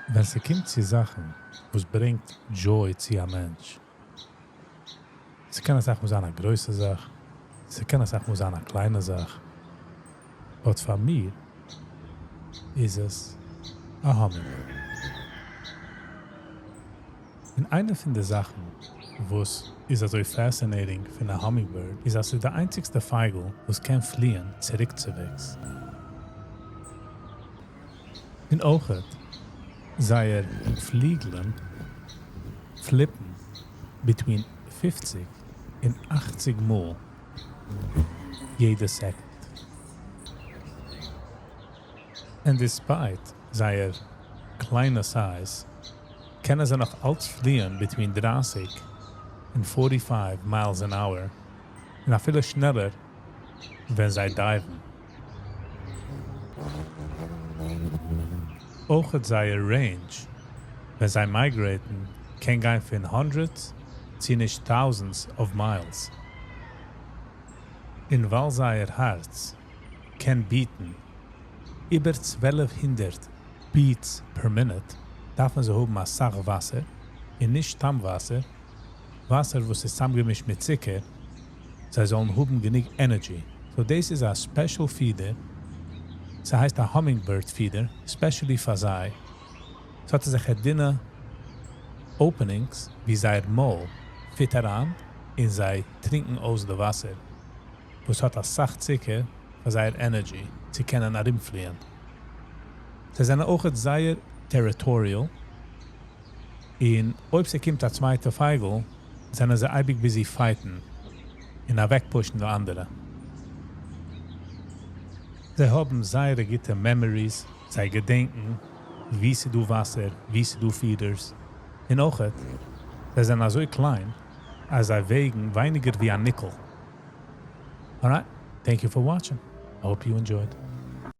ווען ס'קומט צו זאכן וואס ברענגט joy צו א מענטש, ס'קען אסאך מאל זיין א גרויסע זאך, ס'קען אסאך מאל זיין א קליינע זאך, but פאר מיר איז עס א hummingbird. און איינע פון די זאכן וואס איז אזוי fascinating פון א hummingbird איז אז ס'איז די איינציגסטע פייגל וואס קען פליען צוריקצווועגס. און אויכעט זייער פליגלען flip ן between 50 און 80 מאל יעדע second. און despite זייער קליינע size, קענען זיי נאך אלץ פליען between 30 און 45 miles an hour, און אפילו שנעלער ווען זיי dive ן. אויכעט זייער range ווען זיי migrate ן קען גיין פון hundreds צו נישט thousands of miles. און ווייל זייער הארץ קען beat ן איבער 1200 beats per minute, דארפן זיי האבן אסאך וואסער, און נישט סתם וואסער, וואסער וואס איז צוזאמגעמישט מיט צוקער, זיי זאלן האבן גענוג energy. So דאס איז א special feeder, ס'הייסט א hummingbird feeder, specially פאר זיי. ס'האט אזעלכע דינע openings ווי זייער מויל fit אריין און זיי טרינקען אויס די וואסער וואס האט אסאך צוקער פאר זייער energy צו קענען ארומפליען. זיי זענען אויכעט זייער territorial, און אויב ס'קומט א צווייטע פייגל זענען זיי אייביג busy fight ן און אוועקpush ן די אנדערע. זיי האבן זייער גוטע memories, זיי געדענקן ווי ס'דא וואסער, ווי ס'דא feeders, און אויכעט זיי זענען אזוי קליין אז זיי וועגן ווייניגער ווי א nickel. Alright, thank you for watching. I hope you enjoyed.